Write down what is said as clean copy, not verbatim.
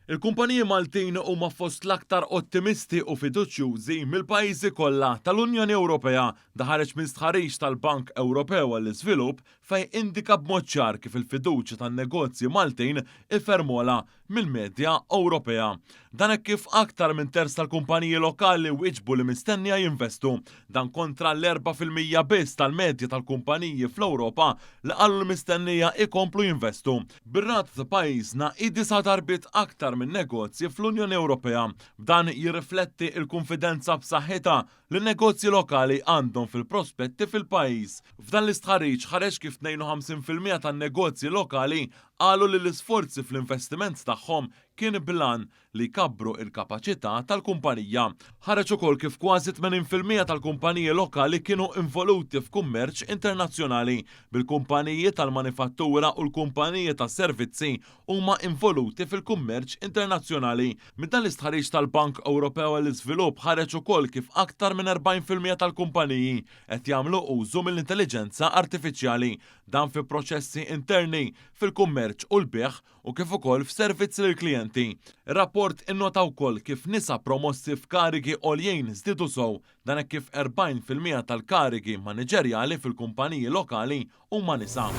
Il-kumpaniji Maltin huma fost l-aktar ottimisti u fiduċjużi mill-pajjiżi kollha tal-Unjoni Ewropea. Dan ħareġ minn stħarriġ tal-Bank Ewropew għall-Iżvilupp fejn indika b'mod ċar kif il-fiduċja tan-negozji Maltin hi ferm ogħla mill-medja Ewropea. Dan hekk kif aktar minn terz tal-kumpaniji lokali wieġbu li mistennija jinvestu. Dan kontra l-4% biss tal-medja tal-kumpaniji fl-Ewropa li qalu li mistennija jkomplu jinvestu. Bir-rata ta' pajjiżna hi disa' darbiet aktar min-negozji fl-Unjoni Ewropea. B'dan jirrifletti l-kunfidenza b'saħħitha li n-negozji lokali għandhom fil-prospetti fil-pajjiż. F'dan l-istħarriġ ħareġ kif 52% tan-negozji lokali qalu li l-isforzi fl-investiment tagħhom kien bl-għan li jkabbru l-kapaċità tal-kumpanija. Ħareġ ukoll kif kważi 80% tal-kumpaniji lokali kienu involuti f'kummerċ internazzjonali, bil-kumpaniji tal-manifattura u l-kumpaniji tas-servizzi huma involuti fil-kummerċ internazzjonali. Minn dan l-istħarriġ tal-Bank Ewropew għall-Iżvilupp ħareġ ukoll kif aktar minn 40% tal-kumpaniji qed jagħmlu użu mill-intelliġenza artifiċjali, dan fi proċessi interni, fil-kummerċ u l-bejgħ u kif ukoll f'servizzi lill-klijenti. Ir-rapport innota wkoll kif nisa promossi f'karigi għoljin żdiedu sew, dan hekk kif 40% tal-karigi maniġerjali fil-kumpaniji lokali huma nisa.